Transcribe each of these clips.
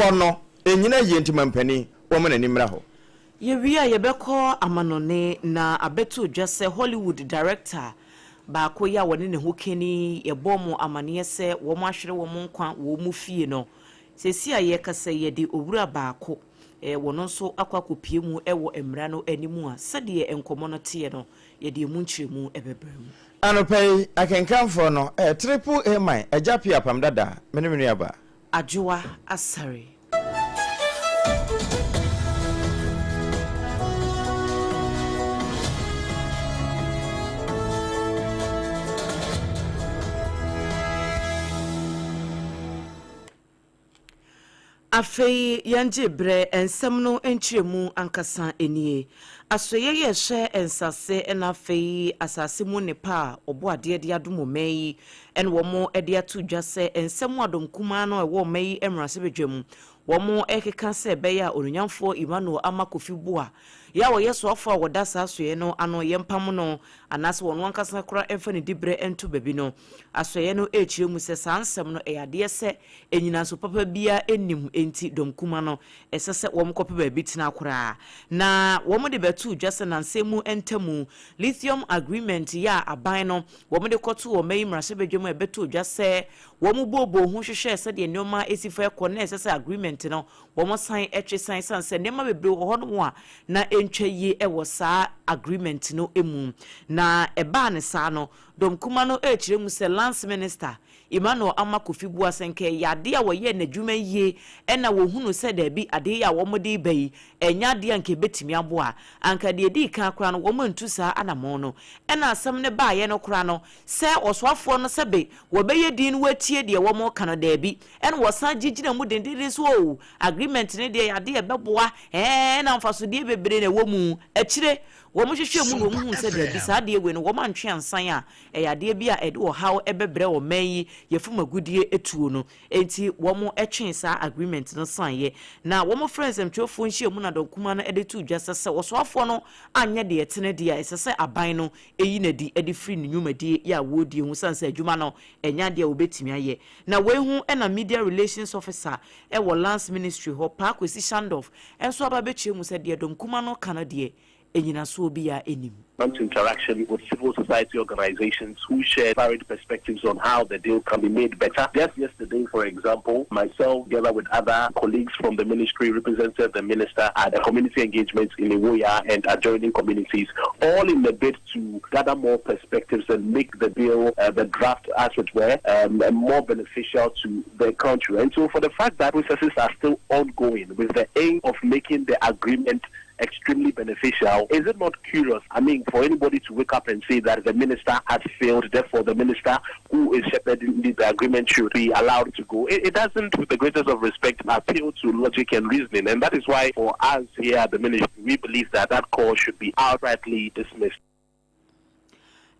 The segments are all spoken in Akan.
Ɛhɔ no, ɛnnyina yie nti mampanin, wɔmma n'ani mmra hɔ. Yɛwie a yɛbɛkɔ amanɔne na abɛto dwa sɛ Hollywood director baako yi a wɔne ne ho kani yɛbɔɔ mo amaneɛ sɛ wɔn ahwere wɔn nkwa wɔ wɔn fie no, seesei a yɛrekasa yi yɛde owura baako wɔn nso akɔ akɔpue mu wɔ mmara no anim a sɛdeɛ nkɔmmɔ no teɛ no yɛde ɛmu nkyerɛmu bɛbrɛ mu. Anɔpa yi, akenkanfoɔ no, Triple A man, Agya Pia Apam Dada, me ne me nuabaa. Adwoa Asare. Afei yɛngye berɛ, nsɛm no nkyerɛmu ankasa nie. Asoɛeɛ yi a ɛhyɛ nsase na afei asase mu nnepa a Ɔbɔadeɛ de adom ɔman yi na wɔde ato dwa sɛ nsɛm a dɔm kumaa no a ɛwɔ ɔman yi mmarahyɛbadwam wɔrekeka sɛ ɛbɛyɛ a Onuonyamfoɔ Emmanuel Ama Kofi Boah yɛ a ɔyɛ soafoɔ a wɔda saa asoɛeɛ no ano yɛmpam no anaasɛ ɔno ankasa koraa mfa ne diberɛ nto baabi no. Asoɛeɛ no rekyerɛ mu sɛ saa nsɛm no ɛyɛ adeɛ sɛ nnyinaso papa biara nnim enti dɔm kuma no ɛsɛ sɛ wɔkɔpɛ baabi tena koraa. Na wɔde bɛtoo dwa sɛ nansa mu ntamu Lithium Agreement yi a aban no wɔde kɔtoo ɔman yi mmarahyɛbadwam a ɛbɛtoo dwa sɛ wɔbooboo ho hwehwɛɛ sɛdeɛ nneɛma si fa kɔ na ɛsɛ sɛ agreement no wɔsan twe san ɛsiane sɛ nneɛma bebree wɔ hɔnom a na ɛntwa yie wɔ saa agreement no mu. Na ɛbaa no saa no, dɔm kuma no rekyerɛ mu sɛ Lands Minister Emmanuel Ama Kofi bua sɛ nka ɛyɛ adeɛ a wɔyɛɛ n'adwuma yie ɛna wɔhunuu sɛ daabi adeɛ yi a wɔde reba yi ɛnyɛ adeɛ a anka ɛbɛtumi aboa a, anka deɛ ɛdii kan koraa no wɔantu saa anamɔn no. Ɛna asɛm no baeɛ no koraa no sɛ ɔsoafoɔ no sɛbe wɔbɛyɛ din no wɔatie deɛ wɔreka no daabi ɛna wɔsan gye gyina mu dendeenden sɛ oo agreement no deɛ ɛyɛ adeɛ a ɛbɛboa ɛɛ ɛna mfasodeɛ bebree na ɛwɔ mu. Akyire wɔhwehwɛɛ mu na wɔhuu sɛ daabi saa adeɛ wei no wɔantwe ansan a Ɛyɛ adeɛ bi a ɛde ɔhaw bɛbrɛ ɔman yi yafum agudeɛ tuo no, enti wɔn twee saa agreement no saneɛ. Na wɔn frɛɛ nsɛmtwerɛfoɔ nhyiamu na dɔm kumaa no de too dwa sɛ sɛ ɔsoafoɔ no anyɛ deɛ ɛtene deɛ a, ɛsɛ sɛ aban no yi no adi de firi ne nnwumadie yɛ a wɔredie ho sane sɛ adwuma no ɛnyɛ adeɛ a wɔbɛtumi ayɛ. Na wei ho na Media Relations Officer wɔ Lands Ministry hɔ, Paa Kwesi Schandorf nso aba abɛkyerɛ mu sɛ deɛ dɔm kumaa no ka no deɛ nnyinasoɔ biara nnim. Interaction with civil society organizations who shared varied perspectives on how the deal can be made better. Just yesterday, for example, myself, together with other colleagues from the ministry, represented the minister at a community engagement in Ewoyaa and adjoining communities, all in the bid to gather more perspectives and make the deal, uh, the draft as it were, um, more beneficial to the country. And so for the fact that processes are still ongoing with the aim of making the agreement extremely beneficial. Is it not curious, I mean, for anybody to wake up and say that the minister has failed, therefore the minister who is shepherding the agreement should be allowed to go? It, it doesn't, with the greatest of respect, appeal to logic and reasoning. And that is why for us here at the ministry, we believe that that call should be outrightly dismissed.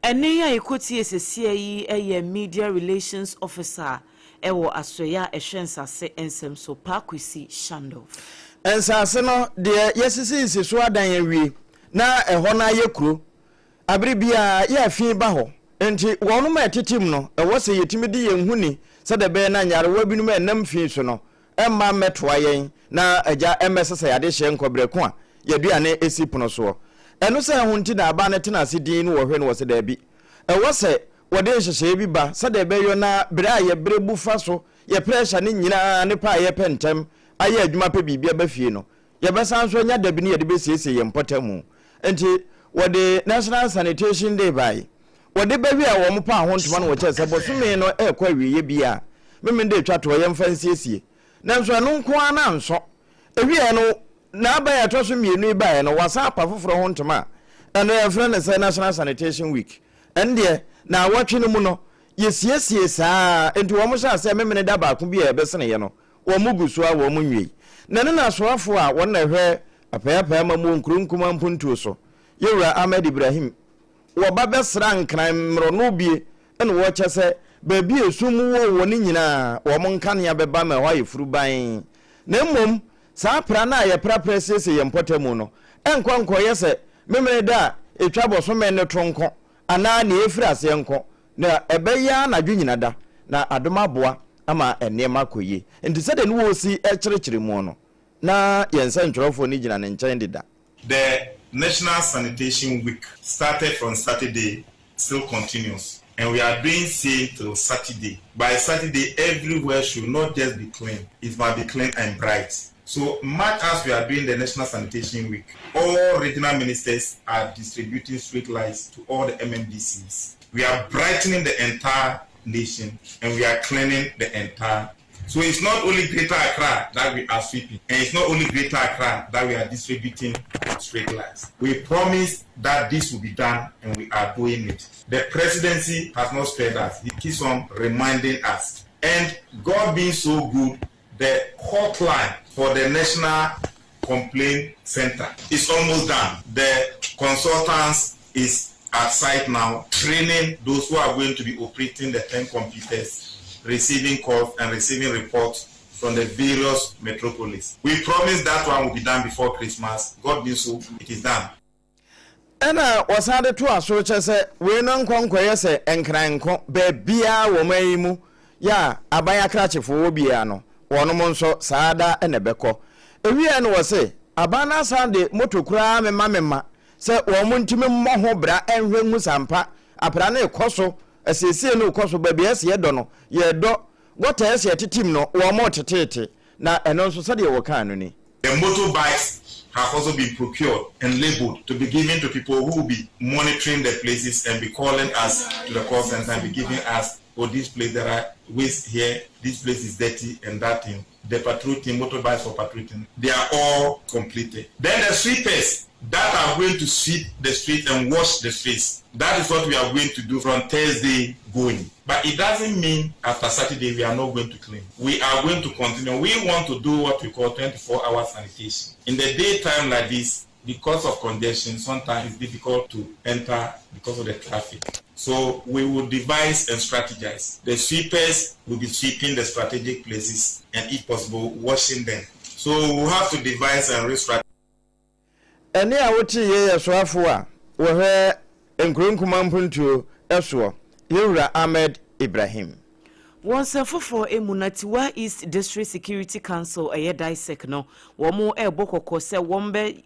Ɛnne yi a yɛkɔtie sesia yi yɛ Media Relations Officer wɔ Asoɛeɛ a ɛhwɛ Nsase Nsɛm so, Paa Kwesi Schandorf. Nsase no, deɛ yɛasisisisi so adan awie, na ɛhɔ no ayɛ kuro. Abere biara, yɛ a fi ba hɔ. Enti, wɔnom a ɛtete mu no, ɛwɔ sɛ yɛtumi di yɛn ho ni sɛdeɛ ɛbɛyɛ na nyarewa binom a ɛnam fi so no mma mmɛtoa yɛn na agya mmɛsesa yɛn adehyeɛ nkɔ berɛ ko a yɛaduane si pono soɔ. Ɛno sɛ ɛho nti na abaa no tena ase dinn no wɔhwɛ no wɔ sɛ daabi. Ɛwɔ sɛ wɔde nhyehyɛeɛ bi ba sɛdeɛ ɛbɛyɔ na berɛ a yɛbrɛ bu fa so yɛ pressure no nyinaa ne pɛ a yɛpɛ ntɛm ayɛ adwuma pɛ biribi aba fie no, yɛbɛsan nso anya da bi ne yɛde bɛsiesie yɛn mpɔtamu. Nti wɔde National Sanitation Day bae. Wɔde ba wie a wɔn paa ho ntoma no wɔkyɛɛ sɛ bosome no rekɔ awieɛ bi a Memeneda atwa toɔ yɛmfa nsiesie. Nanso ɛno nko ara no ansɔ. Ɛwieɛ no n'aban a ɛtɔ so mmienu yi baeɛ no wɔasan apa foforɔ ho ntoma a ɛno yɛfrɛ no sɛ National Sanitation Week. Ɛno deɛ naawɔtwe no mu no yɛsiesie saa ara nti wɔn hyɛ aseɛ Memeneda baako bi a ɛbɛseneeɛ no wɔn gu so ara wɔn nwiei. Na ɛno na asoafoɔ a wɔn na ɛhwɛ apaeapae amammuo nkuro nkumaa mpuntuo so, Yɛwura Ahmed Ibrahim Wɔba bɛsra Nkran mmorɔno bie na wɔkyɛ sɛ baabi a esum wɔ wɔ no nyinaa wɔn nkanea bɛba ma ɛhɔ ayɛ furubann. Na mmom saa pra no a yɛprapra siesie yɛn mpɔtamu no nkɔ nkɔyɛ sɛ Memeneda a ɛtwa bosome no to nko anaa nea ɛfiri aseɛ nko, na ɛbɛyɛ anadwo nyina da, na adom aboa. ama nneɛma akɔ yie. Nti sɛdeɛ ne wɔresi kyerɛkyerɛ mu no, na yɛn nsɛntwerɛfoɔ no gyina ne nkyɛn deda. The National Sanitation Week started from Saturday still continues and we are doing same till Saturday. By Saturday everywhere should not just be clean, it must be clean and bright. So much as we are doing the National Sanitation Week, all regional ministers are distributing street lights to all the MMDCs. We are brightening the entire nation and we are cleaning the entire. So it's not only Greater Accra that we are sweeping, and it's not only Greater Accra that we are distributing street lights. We promised that this will be done, and we are doing it. The presidency has not spared us. He keeps on reminding us. And God being so good, the hotline for the National Complaint Center is almost done. The consultants is at site now, training those who are going to be operating the 10 computers, receiving calls and receiving reports from the various metropolis. We promise that one will be done before Christmas. God be so, it is done. Ɛna wɔsan de to aso kyɛ sɛ wei no nkɔ nkɔyɛ sɛ nkranko baabiara wɔ man yi mu yɛ a aban akrakyefoɔ wɔ biara no, wɔnom nso saa da na ɛbɛkɔ. Ewie no, wɔ se aban no asan de moto koraa mema mema sɛ wɔn ntumi mmɔ ho bra nhwɛ nhu sampa apra no rekɔ so, asiesie no rekɔ so. Baabi a ɛsɛ yɛdɔ no yɛdɔ, gɔta ɛsɛ yɛtetem no, wɔn teteete, na ɛno nso sɛdeɛ wɔkaa no ni. The motorbikes have also been procured and labeled to be given to people who will be monitoring the places and be calling us to the call center and be giving us, "Oh, this place, there are waste here, this place is dirty," and that thing. The patrol team, motorbikes for patrol team, they are all completed. Then the sweepers that are going to sweep the streets and wash the streets. That is what we are going to do from Thursday going. But it doesn't mean after Saturday we are not going to clean. We are going to continue. We want to do what we call 24-hour sanitation. In the daytime like this, because of congestion, sometimes it's difficult to enter because of the traffic. So we will devise and strategize. The sweepers will be sweeping the strategic places and, if possible, washing them. So we will have to devise and re-strategize. Ɛne a wote yɛ yɛ soafo a wɔhwɛ nkuro nkuma mpuntuo ɛsoɔ, yɛwura Ahmed Ibrahim. Wɔn nsɛm foforɔ mu na Atiwa East District Security Council, ɛyɛ DISEC no, wɔn ɛrebɔ kɔkɔ sɛ wɔn bɛ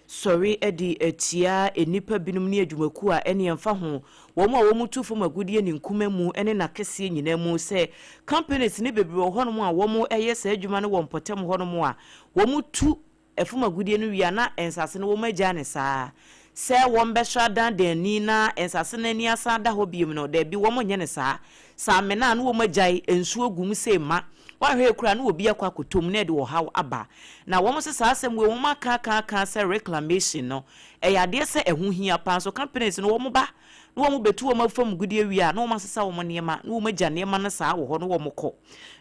sɔre de atia nnipa binom ne adwumakuo a ɛne ɛmfa ho wɔn a wɔn tu fam agudeɛ ne nkuma mu ne n'akɛseɛ nyinaa mu, sɛ companies ne bebree wɔ hɔnom a wɔn yɛ saa adwuma no wɔ mpɔtam hɔnom a wɔn tu ɛfam agudeɛ no wie a, na nsase no wɔn agya ne saa sɛ wɔn bɛhwɛ adandan na nsase no ani asan da hɔ biem no, daabi, wɔn nyɛ ne saa. Saa amena no, wɔn agyae nsuo gu mu sɛ ma wahwɛ ekura na obi akɔ akɔtɔm na ɛde ɔhaw aba. Na wɔn sɛ saa asɛm wei wɔn aka aka aka sɛ reclamation no ɛyɛ adeɛ sɛ ɛho hia paa, so companies no wɔn ba na wɔn bɛtu wɔn afam gudie wie a, na wɔn asesa wɔn nneɛma na wɔn agya nneɛma no saa wɔ hɔ na wɔn kɔ.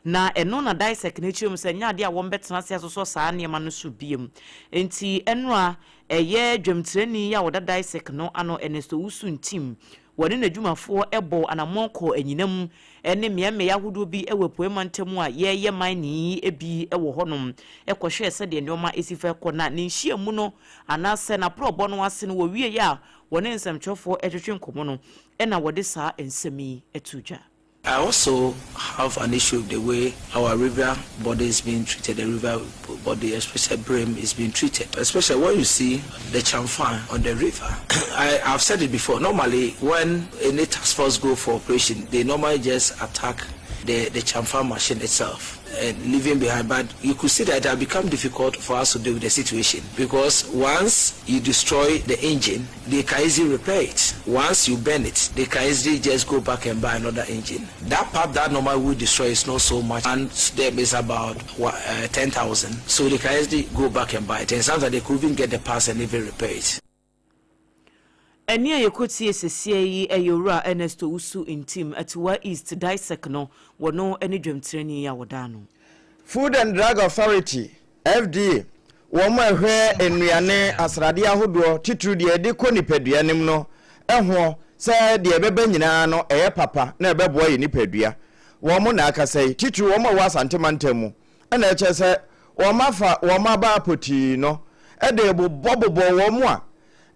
Na ɛno na DISEC no akyerɛ mu sɛ nyɛ adeɛ a wɔn bɛtena ase asosɔ saa nneɛma no so biem. Nti ɛnora ɛyɛ dwamtirani a wɔda DISEC no ano, Ernesto Wusu Ntim, wɔne n'adwumafoɔ bɔ anammɔn kɔ anyinam ne mmeammea ahodoɔ bi wɔ apuei mantam a yɛreyɛ mining yi bi wɔ hɔnom, kɔhwɛɛ sɛdeɛ nneɛma si fa kɔ. Na ne nhyiamu no anaasɛ n'aporɔbɔ no ase no, wɔwieeɛ a wɔne nsɛmtwerɛfoɔ twetwe nkɔmmɔ no, ɛna wɔde saa nsɛm yi to dwa. I also have an issue with the way our river body is being treated, the river body, especially Birim, is being treated. Especially when you see the changfan on the river. I have said it before, normally when any task force go for operation, they normally just attack the changfan machine itself and leaving behind. But you could see that it has become difficult for us to deal with the situation because once you destroy the engine, they can easily repair it. Once you burn it, they can easily just go back and buy another engine. That part that normally we destroy is not so much, and them is about 10,000. So they can easily go back and buy it. And sometimes they could even get the parts and even repair it. Ɛne a yɛkɔtie sesie yi ɛyɛ Owura Ernest Owusu Ntim, Atiwa East DISEC no, wɔno ne dwamtirani a wɔda no. Food and Drug Authority, FDA, wɔn a ɛhwɛ nnuane asradeɛ ahodoɔ, titiri deɛ ɛde kɔ nipadua nim no ɛhoɔ, sɛ deɛ ɛbɛba nyinaa no ɛyɛ papa na ɛbɛboa yɛ nipadua, wɔn na akasa yi, titiri wɔn a wɔwɔ Asante mantam mu, ɛna ɛkyɛ sɛ wɔn afa wɔn aba apotii no ɛde bobɔbobɔ wɔn a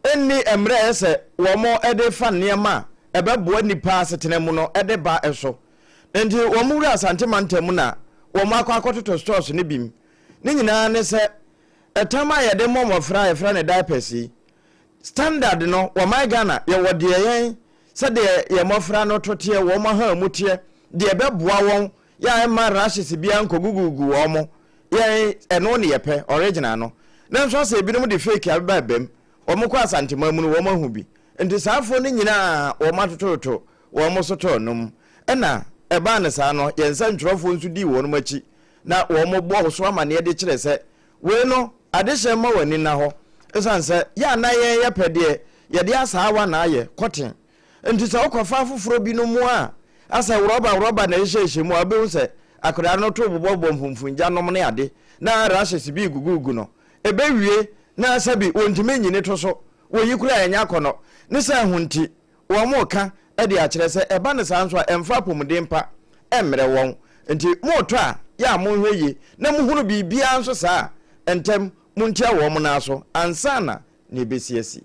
ɛnni mmerɛ ɛyɛ sɛ wɔn de fa nneɛma a ɛbɛboa nipa asetena mu no ɛde ba ɛso. Enti wɔn wura Asante mantam mu na wɔn akɔ akɔtotɔ stores no bi mu. Ne nyinaa ne sɛ ɛtam a yɛde mmɔ mmɔfra a yɛfrɛ no diapers yi, standard no wɔ man Ghana yɛwɔ deɛ yɛn sɛdeɛ yɛn mmɔfra no to teɛ, wɔn ahamu teɛ, deɛ ɛbɛboa wɔn yɛ a ɛmma rashes biara nkɔgugugu wɔn, yɛn ɛno ne yɛpɛ, original no. Nanso asɛ ebinom de fake abeba ɛbam, wɔn kɔ Asanteman mu no wɔn ahu bi. Nti saa afoɔ no nyinaa wɔn atotototo wɔn sotɔɔ no mu. Ɛna ɛbaa no saa no, yɛn nsɛntwerɛfoɔ nso dii wɔn akyi na wɔbɔɔ so amanneɛ de kyerɛ sɛ wei no adehyɛ mma w'ani nna hɔ ɛsiane sɛ yɛ a na yɛn yɛpɛ deɛ yɛde asaawa na ayɛ kɔten nti sɛ wokɔfa afoforɔ binom a asɛ worɔba worɔba na ɛhyehyɛhyɛ mu a wobɛhu sɛ akwadaa no to bobɔbobɔ mfomfongya nom ne ade na rashes bi gugugu no ɛbɛwie na sɛbi wɔntumi nyini to so wɔyi koraa ɛnyɛ akɔnɔ ne sɛ ɛho nti Wɔreka de akyerɛ sɛ ɛba no saa nso a, ɛmfa apɔmuden pa mmrɛ wɔn. Enti moretɔ a, yɛ a monhwɛ yie, na mohunu biribiara nso saa a, ntɛm montia wɔn nan so ansa na nea ɛbɛsi asi.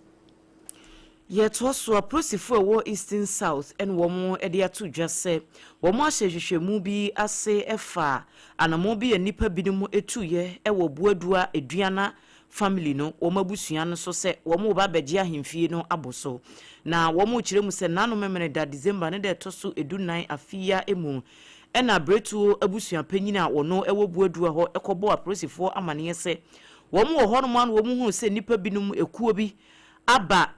Yɛtoa so, apolisifo a ɛwɔ Eastern South na wɔde ato dwa sɛ wɔahyɛ nhwehwɛmu bi ase fa anammɔn bi a nnipa binom tuiɛ wɔ Buadua Aduana family no wɔn abusua no so sɛ wɔn reba abɛgye ahemfie no abɔ so. Na wɔn rekyerɛ mu sɛ nano Memeneda December ne da ɛtɔ so edunan afe yi ara mu ɛna Abiretuo abusua panyin a wɔno ɛwɔ Buadua hɔ ɛkɔbɔɔ apolisifoɔ amaneɛ sɛ wɔn wɔ hɔnom a na wɔn hunu sɛ nnipa binom ekuo bi aba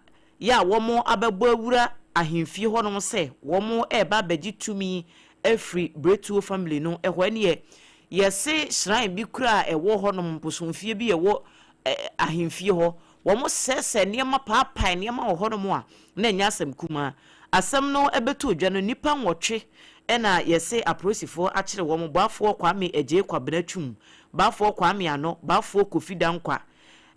yɛ a wɔn abɛbɔ awura ahemfie hɔnom sɛ wɔn reba abɛgye tumi afiri Bretuo family no hɔ. Ɛneɛ yɛse shrine bi koraa a ɛwɔ hɔnom, bosomfie bi a ɛwɔ ahemfie hɔ, wɔn sɛɛsɛɛ nneɛma paapae nneɛma wɔ hɔnom a na ɛnyɛ asɛm kumaa. Asɛm no bɛtoo dwa no, nnipa nwɔtwe na yɛse apolisifoɔ akyere wɔn, Boafoɔ Kwame Agyei Kwabena Twum, Baafoɔ Kwame Ano, Baafoɔ Kofi Dankwa,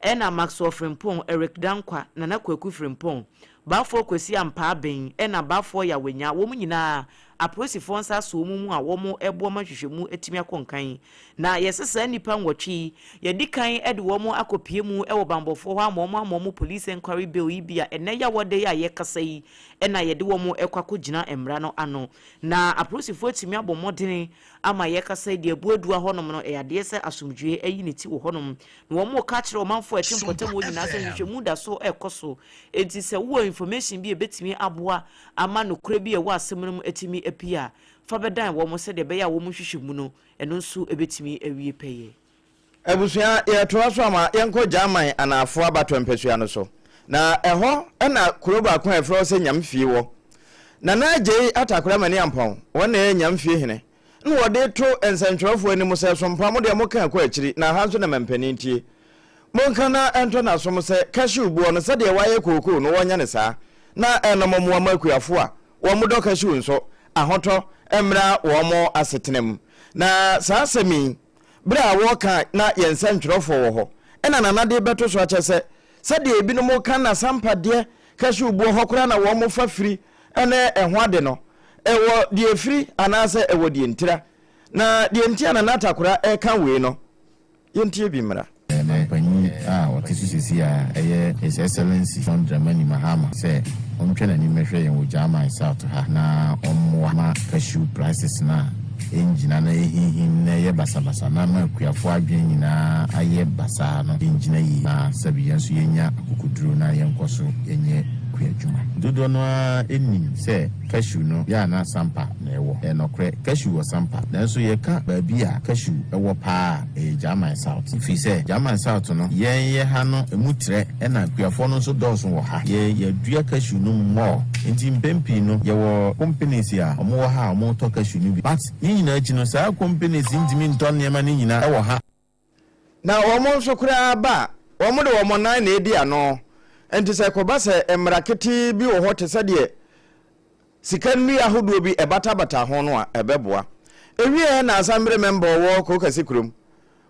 Ɛna Maxwell Frimpong, Eric Dankwa, Nana Kwaku Frimpong, Baafoɔ Kwasi Ampaa Ben ɛna Baafoɔ Yaw Anya, wɔn nyinaa apolisifoɔ nsa asɔ wɔn mu a wɔn reboa ma nhwehwɛmu atumi akɔ nkan. Na yɛse saa nnipa nwɔtwe yi, yɛadi kan de wɔn akɔpue mu wɔ banbɔfoɔ hɔ ama wɔn ama wɔn Police Enquiry Bill yi bi a ɛnnɛ Yawɔda yi a yɛrekasa yi na yɛde wɔn rekɔ akɔgyina mmara no ano. Na apolisifoɔ atumi abɔ mmɔdene ama yɛrekasa yi deɛ Abuadua hɔnom no ɛyɛ adeɛ sɛ asomdwoeɛ ayi ne ti wɔ hɔnom. Na wɔreka akyerɛ ɔmanfoɔ a ɛte mpɔtam hɔ nyinaa sɛ nhwehwɛmu da so rekɔ so. Enti sɛ wowɔ information bi a ɛbɛtumi aboa ama nokorɛ bi a ɛwɔ asɛm no mu atumi apue a, fa bɛdan wɔn sɛdeɛ ɛbɛyɛ a wɔn nhwehwɛmu no, ɛno nso bɛtumi awie pɛyɛ. Abusua, yɛretoa so ama yɛnkɔ German anaafoɔ abatoɔ mpasua no so. Na ɛhɔ na kuro baako a yɛfrɛ hɔ sɛ Nyamfie wɔ. Nana Agyei Atakora Maniampɔn, wɔn na ɛyɛ Nyamfie hene. Na wɔde to nsɛntwerɛfoɔ anim sɛ, Sompa, mo deɛ moka kɔ akyiri, na ha nso na mampanin tie. Monka na ɛntɔ n'asom sɛ cashew boɔ no, sɛdeɛ wɔayɛ kookoo no, wɔnyɛ no saa, na ɛnnom mmoa ma akuafoɔ a wɔdɔ cashew nso ahotɔ mmra wɔn asetena mu. Na saa asɛm yi, berɛ a wɔreka na yɛn nsɛntwerɛfoɔ wɔ hɔ, ɛna Nana de rebɛto so akyɛ sɛ, sɛdeɛ ebinom ka na sampa deɛ cashew boɔ hɔ koraa na wɔfa firi ne ɛho ade no, ɛwɔ deɛ ɛfiri anaasɛ ɛwɔ deɛ ntira. Na deɛ nti a Nana Atakora reka wei no, yɛntie bi mmra. Mampanyin a ɔte so seesei a ɛyɛ His Excellency John Dramani Mahama sɛ ɔntwa n'ani mmɛhwɛ yɛn wɔ German South ha na ɔmmoa ma cashew prices no a ɛngyina na ɛhinhim na ɛyɛ basabasa na ama akuafoɔ adwene nyinaa ayɛ basaa no ngyina yie na sɛbi yɛn nso yɛnya akokoduro na yɛnkɔ so nyɛ kuadwuma. Dodoɔ no ara nnim sɛ cashew no yɛ a na sampa na ɛwɔ. Ɛyɛ nɔkorɛ, cashew wɔ sampa. Nanso yɛka baabi a cashew wɔ paa a, ɛyɛ German South. Ɛfiri sɛ German South no, yɛn yɛ ha no, ɛmu trɛ ɛna akuafoɔ no nso dɔɔso wɔ ha. Yɛ yɛdua cashew no more. Nti mpɛn pii no, yɛwɔ companies a wɔwɔ ha a wɔtɔ cashew no bi. But ne nyinaa akyi no, saa companies yi ntumi ntɔ nneɛma no nyinaa wɔ ha. Na wɔn nso koraa ba a, wɔde wɔn nan na edi ano. Enti sɛ ɛkɔba sɛ mmara ketee bi wɔ hɔ te sɛ deɛ sika nnua ahodoɔ bi ɛbatabata ho no a, ɛbɛboa. Ɛwieɛ na Asambre mɛmba ɔwɔ Kuro Kɛse kurom,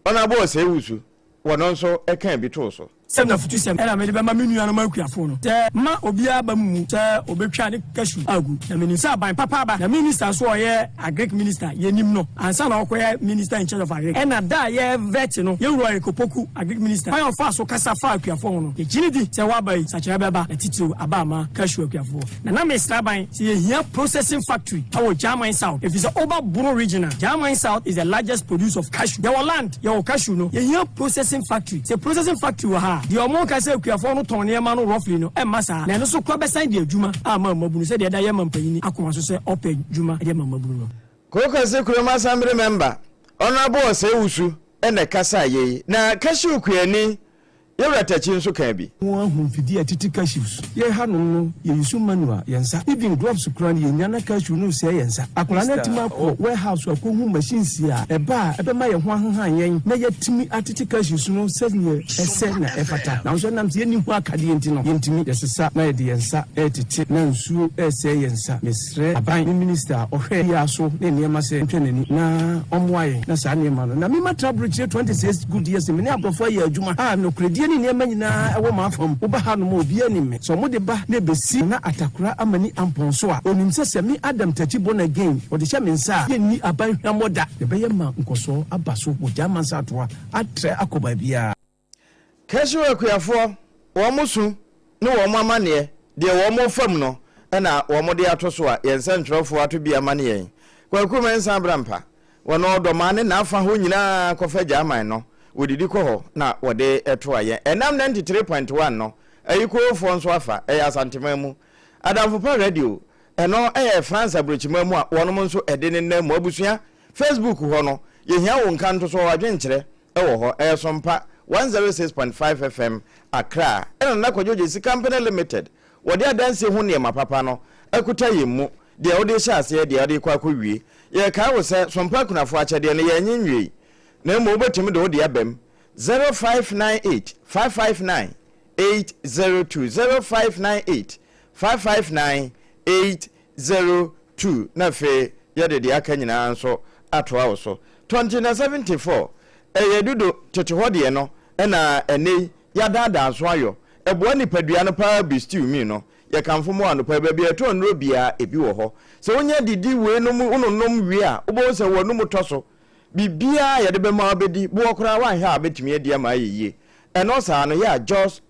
Ɔnabɔ Osei Wusu, wɔno nso kaa bi too so. Sɛm na afutusɛm na mede bɛma me nuanom akuafo no, sɛ mma obiara aba mu mmu sɛ obetwa ne cashew agu. Na minim sɛ aban papa aba, na minister nso a ɔyɛ agric minister, yenim no ansa na ɔrekɔyɛ minister in charge of agric. Ɛna da a yɛrevɛte no, yɛn wura Eric Opoku, agric minister, kwan a ɔfaa so kasa faa akuafo ho no, yegye no di sɛ waba yi, nsakyeraɛ bɛba, na titiriw aba ama cashew akuafoɔ. Na na mesrɛ aban sɛ yɛhia processing factory wɔ Gyaman South ɛfiri sɛ woba Bono region a, Gyaman South is the largest produce of cashew. Yɛwɔ land, yɛwɔ cashew no, yɛhia processing factory. Sɛ processing factory wɔ ha a, deɛ wɔka sɛ akuafoɔ no tɔn nneɛma no roughly no, ɛmma saa. Na ɛno nso koraa bɛsan de adwuma ama mmabunu sɛdeɛ ɛda yɛn mampanyini akoma so sɛ ɔpɛ dwuma de ama mmabunu no. Kookase Kurom Assembly Member, Honourable Osei Wusu na ɛkasaa yei, na Cashew kuani Yɛwura Takyi nso kaa bi. Ho ahu mfidie a ɛtete cashews. Yɛn ha nom no yɛ use manual, yɛn nsa. Even gloves koraa no yɛnnya na cashew no resɛe yɛn nsa. Akwadaa no atumi akɔ warehouse akɔhu machines a ɛba a ɛbɛma yɛn ho ahehan yɛn na yɛatumi atete cashews no sɛdeɛ ɛsɛ na ɛfata. Nanso ɛnam sɛ yɛnni ho akadeɛ nti no yɛntumi. Yɛsesa na yɛde yɛn nsa retete na nsuo resɛe yɛn nsa. Mesrɛ aban ne minister a ɔhwɛ biara so ne nneɛma sɛ ɔntwɛ n'ani na ɔmmoa yɛn na saa nneɛma no. Na me matra aburokyire 26 good years me ne aborɔfo ayɛ adwuma a nokorɛdie ne nneɛma nyinaa ɛwɔ m'afam. Woba hanom a obiara nim me. Sɛ wɔde ba na ɛbɛsi Nana Atakora Amani Ampɔn so a, ɔnim sɛ sɛ me Adam Takyi born again wɔde hyɛ me nsa a, yɛnni aban hwammɔ da. Yɛbɛyɛ ma nkɔsoɔ aba so wɔ Gyaman Satoa atrɛ akɔ baabiara. Kɛhyew akuafoɔ, wɔn su ne wɔn amaneɛ, deɛ wɔn refa mu no na wɔn de ato so a yɛn nsɛntwerɛfoɔ ato bi amane yɛn. Kwaku Mensah Abrampa, wɔn ɔdɔmaa ne n'afa hɔ nyinaa kɔfa Gyaman no, wɔdidi kɔ hɔ na wɔde toa yɛn. Ɛnam 93.1 no, Ayikoofoɔ nso afa, ɛyɛ Asanteman mu. Adamfo Pa Radio, ɛno yɛ France aburokyiman mu a wɔnom nso de nenam mu. Abusua, Facebook hɔ no, yɛhia wo nkantosoɔ, w'adwenkyerɛ, wɔ hɔ, ɛyɛ Sompa 106.5 FM, Accra, ɛna Nana Kwadwo Gyasi Company Limited, wɔde adansie ho nneɛma papa no akuta yɛn mu, deɛ wode rehyɛ aseɛ, deɛ wode rekɔ akɔwie. Yɛrekae wo sɛ, Sompa Akunafoɔ akyɛdeɛ no, yɛnnye nwiei, na mmom wobɛtumi de wo deɛ aba mu, 0598 559 802, 0598 559 802, na afei yɛde deɛ aka nyinaa nso atoa wo so. Tɔnte na 74, ɛyɛ dudo tete hɔ deɛ no na ɛnnɛ yi yɛadaadaa so ayɔ. Ɛboa nipadua no paa bi stew mi no yɛkamfo mo anɔpa yi baabi a yɛtɔn nnuro biara ebi wɔ hɔ. Sɛ wonya didi weinom wononom wie a wobɛhu sɛ w'anum tɔ so. Biribiara a yɛde bɛma wo abɛdi boɔ koraa woanhwɛ a wobɛtumi adi ama ayɛ yie. Ɛno saa no yɛ a just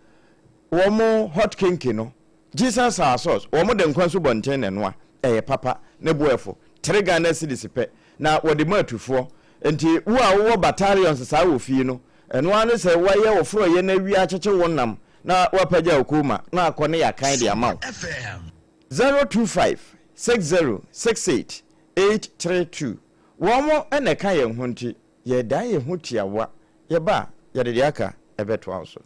wɔn hot kenke no Jesus our source, wɔn de nkwa nsubɔnten na ɛnoa, ɛyɛ papa, ne bo ɛfo, tere Ghana cedis pɛ, na wɔde ma atufoɔ. Nti wo a wowɔ battalions saa wɔ fie no, ɛno ara ne sɛ woayɛ wo forɔeɛ no awie akyekye wo nam na woapagya wo kooma na akɔ ne yɛakan de ama wo. 025 60 68 832 Wɔn na ɛka yɛn ho nti Yɛdan yɛn ho tiawa, yɛba a, yɛde deɛ aka bɛtoa wo so.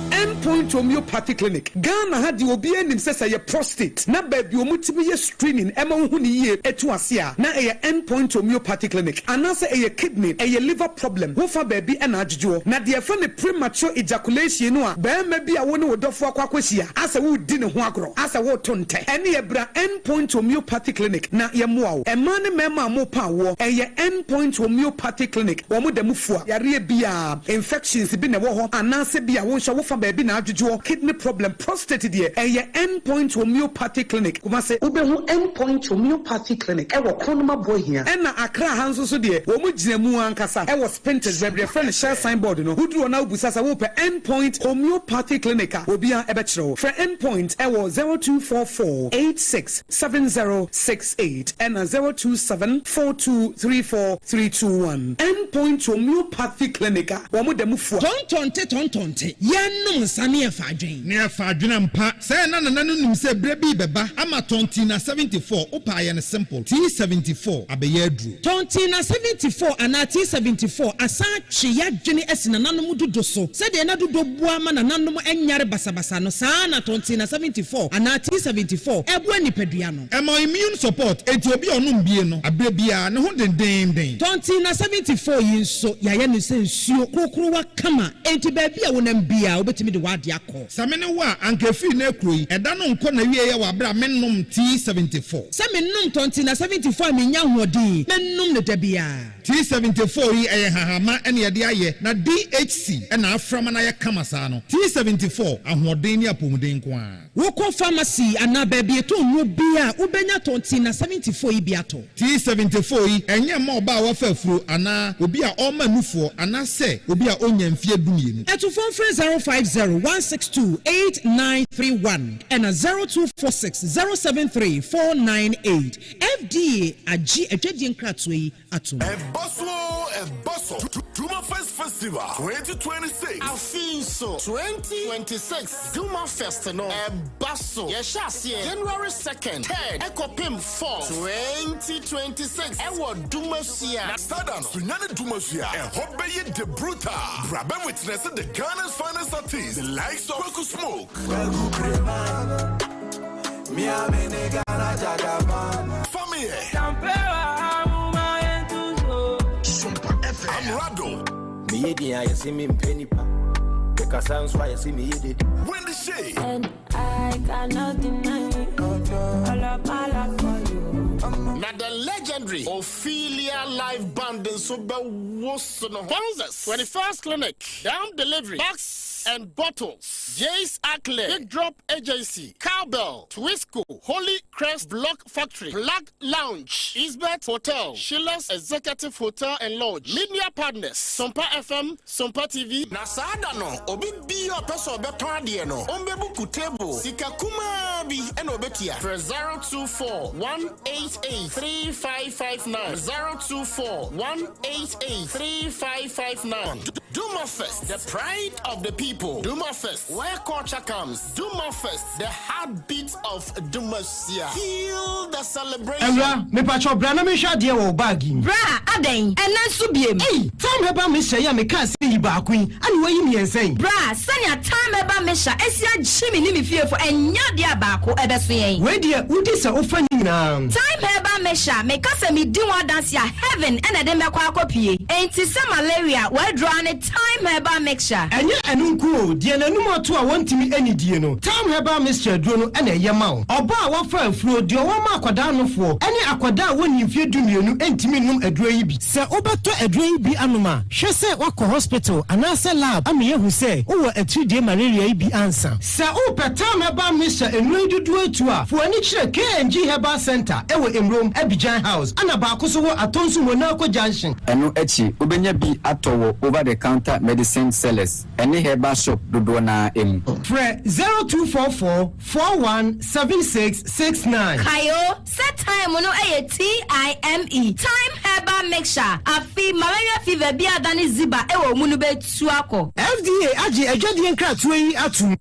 End Point Homeopathy Clinic, Ghana ha deɛ obiara nim sɛ sɛ ɛyɛ prostate na baabi a wɔtumi yɛ screening ɛma wohu no yie ɛtu ase a na ɛyɛ End Point Homeopathy Clinic anaasɛ ɛyɛ kidney, ɛyɛ liver problem, wofa baabi na adwodwoɔ. Na deɛ yɛfrɛ no premature ejaculation no a barima bi a wo ne wo dɔfoɔ akɔ akɔhyia asɛ woredi ne ho agorɔ, asɛ woreto ntɛ, ɛneɛ bra End Point Homeopathy Clinic na yɛmmoa wo. Mmaa ne mmarima a morepa awoɔ, ɛyɛ End Point Homeopathy Clinic, wɔn da mu fua. Yareɛ biara, infections bi na ɛwɔ hɔ anaasɛ bi a wo nso wofa baabi na adwodwoɔ, kidney problem, prostate deɛ, ɛyɛ End Point Homeopathy Clinic, Kumasi. Wobɛhu End Point Homeopathy Clinic wɔ Kronoma Boahia. Ɛna Accra ha nso so deɛ, wɔn gyina mu ankasa wɔ Spintex, baabi a yɛfrɛ no Shell sign board no. Woduru hɔ na wobisa sɛ worepɛ End Point Homeopathy Clinic a, obiara bɛkyerɛ wo. Frɛ End Point wɔ 0244 86 70 68 ɛna 027 42 34 321. End Point Homeopathy Clinic a wɔn da mu fua. Tɔntɔnte tɔntɔnte, yɛnnom nsa ne yɛfa adwen. Ne yɛfa adwen ampa. Sɛɛ na Nana no nim sɛ berɛ bi rebɛba ama Tɔntina 74, wopɛ a yɛ no simple, T74 abɛyɛ aduro. Tɔntina 74 anaa T74 asan atwe y'adwene asi nananom dodo so. Sɛdeɛ na dodo boa ma nananom nyare basabasa no, saa ara na Tɔntina 74 anaa T74 boa nipadua no. Ɛma immune support, enti obi a ɔnom bie no, aberɛ biara, ne ho dendeenden. Tɔntina 74 yi nso, yɛayɛ no sɛ nsuo krokrowa kama, enti baabi a wonam biara, wobɛtumi. wobɛtumi de w'adeɛ akɔ. Sɛ me ne wo a, anka ɛfiri nnɛ kuro yi, ɛda no nkɔ n'awieɛ wɔ aberɛ a mennom T74. Sɛ menom tɔnte na 74 a mennya ahoɔden, mɛnom no da biara. T74 yi ɛyɛ nhahama na yɛde ayɛ na DHC na afra ma no ayɛ kama saa no. T74, ahoɔden ne apɔmuden nko ara. Wokɔ pharmacy anaa baabi yɛtɔn nnuro biara a, wobɛnya tɔnte na 74 yi bi atɔ. T74 yi, ɛnyɛ mma ɔbaa a wafa afuro anaa obi a ɔrema nufoɔ anaasɛ obi a ɔnnya mfeɛ dumienu. Atufoɔ mfrɛ 050 162 8931 ɛna 0246 073 498. FDA agye adwadie nkratoɔ yi atom. Ɛba so oo, ɛba so, Duma Fest Festival 2026. Afei nso, 2026 Duma Fest no ɛba so. Yɛhyɛ aseɛ January 2nd, 3rd ɛkɔpem 4th, 2026 ɛwɔ Dumasua. Na sada no, Sunyani Dumasua, ɛhɔ bɛyɛ de brutal. Bra bɛ witness the Ghana's finest artists, the likes of Kwaku Smoke, Kwaku Prema, Fameye, Amerado, Meyɛ din a yɛse mempɛ nipa mekasa nso a yɛse meyɛ dede Wendy Shay, And I cannot deny all of my love for you. Na the legendary Ophelia Live Band nso bɛwoso no. Sponsors, 21st Clinic, Down Delivery, Box and Bottles, Jace Ackley, Big Drop Agency, Cowbell, Twisco, Holy Crest Block Factory, Plug Lounge, Isbert Hotel, Sheila's Executive Hotel and Lodge, Media Partners, Sompa FM, Sompa TV. Na saa da no, obi biara a ɔpɛ sɛ ɔbɛtɔn adeɛ no, ɔmmɛbuku table. Sika kumaa bi na ɔbɛtua. Frɛ 024 188 3559, 024 188 3559. Duma Fest, the pride of the people. Duma Fest, where culture comes. Duma Fest, the heartbeat of Dumasia. Feel the celebration. Awura, mepakyɛw bra na menhwɛ adeɛ wɔ wo bag yi mu. Bra, adɛn? Ɛnnɛ nso biem? Ei! Thyme Herbal Mixture yi a mekaa sɛ yi baako yi, ɛna woayi mmiɛnsa yi? Bra, sɛnea Thyme Herbal Mixture asi agye me ne me fiefo, ɛnyɛ adeɛ a baako ɛbɛso yɛn. Wei deɛ, wodi sɛ wofa ne nyinaa. Thyme Herbal Mixture, meka sɛ medi ho adanse a, heaven na ɛde me bɛkɔ akɔpue. Enti sɛ malaria, w'aduro ara ne Thyme Herbal Mixture. Ɛnyɛ ɛno nko o, deɛ n'anum ato a wɔntumi nnidie no, Thyme Herbal Mixture aduro no na ɛyɛ ma wo. Ɔbaa a wafa afuro, deɛ ɔwɔ ma akwadaa nofoɔ, ne akwadaa a wɔnnii mfeɛ dumienu ntumi nnom aduro yi bi. Sɛ wobɛtɔ aduro yi bi anom a, hwɛ sɛ woakɔ hospital anaasɛ lab ama yɛahu sɛ wowɔ atiridie malaria yi bi ansa. Sɛ wopɛ Thyme Herbal Mixture nnuro yi dodoɔ atu a, fa w'ani kyerɛ KNG Herbal Centre wɔ Emrom, Abidjan House, ɛna baako nso wɔ Atonsu Monaco Junction. Ɛno akyi, wobɛnya bi atɔ wɔ over the counter medicine sellers ne herbal shop dodoɔ no ara mu. Frɛ 0244 41 76 69. Kae o, sɛ thyme no yɛ TIME, Thyme Herbal Mixture, afe malaria fever bi a adane ziba wɔ wo mu no bɛtu akɔ. FDA agye adwadie nkratoɔ yi atom.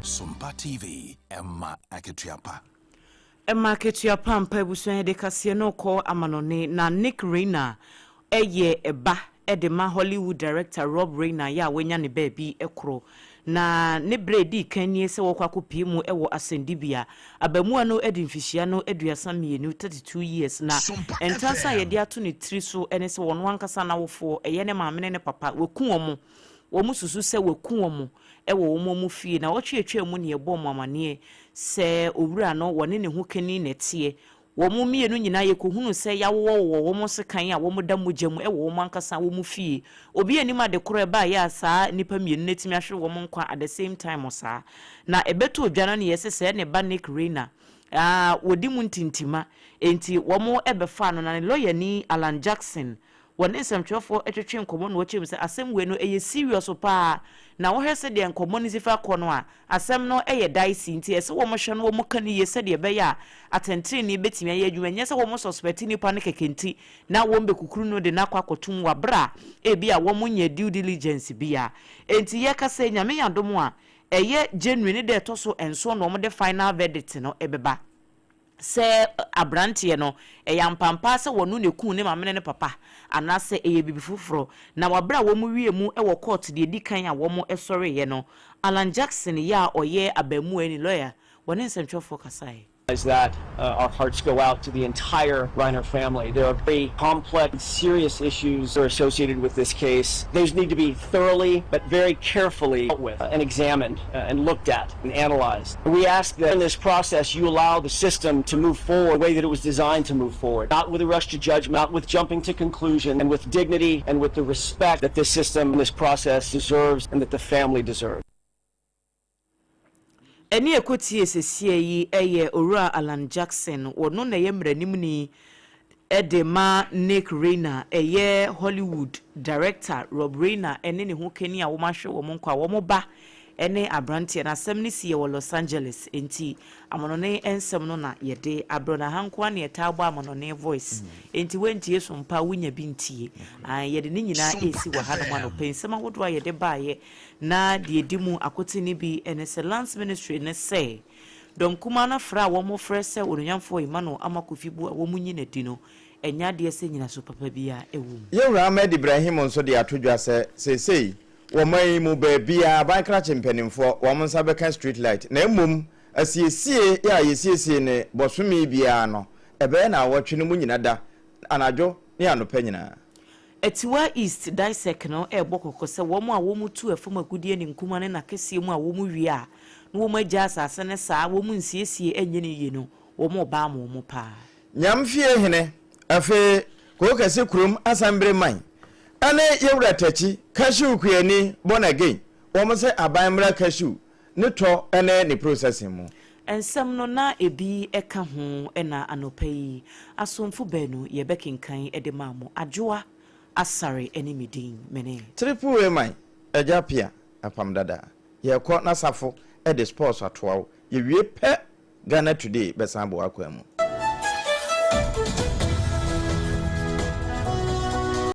Sompa TV, ɛma akatua pa. Ɛma akatua pa ampa abusua yɛde kaseɛ no rekɔ amanɔne na Nick Reiner yɛ ba de ma Hollywood director Rob Reiner yɛ a wanya ne baabi koro na ne berɛ a ɛdii kan nie sɛ wɔkɔ akɔpue mu wɔ asɛnnibea. Abaamua no adi mfihyia no 32, 32 years, na ntansa a yɛde ato ne tiri so ne sɛ ɔno ankasa n'awofoɔ, ɛyɛ ne maame ne ne papa, waku wɔn. Wɔsusu sɛ waku wɔn wɔ wɔn wɔn fie. Nnawɔtwe a atwam mu na yɛbɔɔ mo amaneɛ sɛ owura no wɔne ne ho kani na ɛteɛ. Wɔn mmienu nyinaa yɛkɔhunuu sɛ yɛawowɔwowɔ wɔn sekan a wɔda mogya mu wɔ wɔn ankasa wɔn fie. Obi nnim ade korɔ a ɛbaeɛ a saa nnipa mmienu no atumi ahwere wɔn nkwa at the same time saa. Na ɛbɛtoo dwa no na yɛse sɛɛ ne ba Nick Reiner a wɔdi mu ntintima enti wɔbɛfaa no na ne lɔyani Alan Jackson Wɔne nsɛmtwerɛfoɔ twetwe nkɔmmɔ na wɔkyerɛ mu sɛ asɛm wei no ɛyɛ serious paa na wohwɛ sɛdeɛ nkɔmmɔ no si fa kɔ no a, asɛm no yɛ dicey nti ɛsɛ wɔhwɛ na wɔka no yie sɛdeɛ ɛbɛyɛ a atɛntenenee bɛtumi ayɛ adwuma ɛnyɛ sɛ wɔn suspect nipa no kɛkɛ nti na wɔn bɛkukuru no de no akɔ akɔtom wɔ aberɛ a ebia wɔn nyɛ due diligence biara. Enti yɛkasa yi Nyame yɛ adom a ɛyɛ January ne da ɛtɔ so nson na wɔde final verdict no bɛba. Sɛ aberanteɛ no, ɛyɛ ampampaa sɛ wɔno na ɛkuu ne maame ne ne papa anaasɛ ɛyɛ biribi foforɔ. Na wɔ berɛ a wɔn wie mu wɔ kɔɔto deɛ ɛdi kan a wɔn sɔreeɛ no, Alan Jackson yɛ a ɔyɛ abaamuwa yi ne lɔya, wɔne nsɛntwerɛfoɔ kasaeɛ. Is that uh, our hearts go out to the entire Reiner family. There are very complex, serious issues that are associated with this case. Those need to be thoroughly but very carefully dealt with and examined uh, and looked at and analyzed. We ask that in this process you allow the system to move forward the way that it was designed to move forward, not with a rush to judgment, not with jumping to conclusion, and with dignity and with the respect that this system and this process deserves and that the family deserves. Ɛnne a ɛkɔtiee seesei yi yɛ Owura Alan Jackson, ɔno na ɛyɛ mmaranimni de ma Nick Reiner, ɛyɛ Hollywood director Rob Reiner ne ne hokani a wɔahwɛ wɔn nkwa, wɔn ba ne aberanteɛ no. Asɛm no siiɛ wɔ Los Angeles, enti amanɔne nsɛm no na yɛde abrɛ no. Aha nko ara na yɛtaa bɔ amanɔne voice, enti woantie so mpo a wonya bi ntie. Ae, yɛde ne nyinaa resi wɔ hanom anɔpa yi. Nsɛm ahodoɔ a yɛde baeɛ Na deɛ ɛdi mu akoten no bi ne sɛ Lands Ministry no sɛ dɔm kumaa no frɛ a wɔfrɛ sɛ Onuonyamfoɔ Emmanuel Armah Kofi Buah wɔnyi no adi no, ɛnyɛ adeɛ sɛ nyinaso papa biara wɔ mu. Yɛn Wura Ahmed Ibrahim nso de ato dwa sɛ seesei wɔ man yi mu baabiara aban krakye mpanimfoɔ wɔn nsa bɛka street light na mmom asiesie a yɛsiesie no bɔsome biara no ɛbɛyɛ naawɔtwe no mu nyina da anadwo ne anɔpa nyinaa. Atiwa East Dysec no rebɔ kɔkɔ sɛ wɔn a wɔtu fam agudeɛ ne nkuma ne n'akɛseɛ mu a wɔwie a na wɔagya asase no saa a wɔnsiesie nyɛ no yie no, wɔreba ama wɔn paa. Nyam fie hene, afei Koo kɛse kurom asambere man ɛne yɛwura takyi cashew kuani born again wɔn sɛ aban mmra cashew ne tɔ ɛne ne processing mu. Nsɛm no na ebi ka ho na anɔpa yi asomfo baanu yɛbɛkenkan de maa mo. Adwoa Asare ne me din, mene. Triple A man, Agya Pia, Apam Dada. Yɛkɔ n'asafo de sports atoa wo. Yɛwie pɛ Ghana Today bɛsan abɔ w'akwan mu.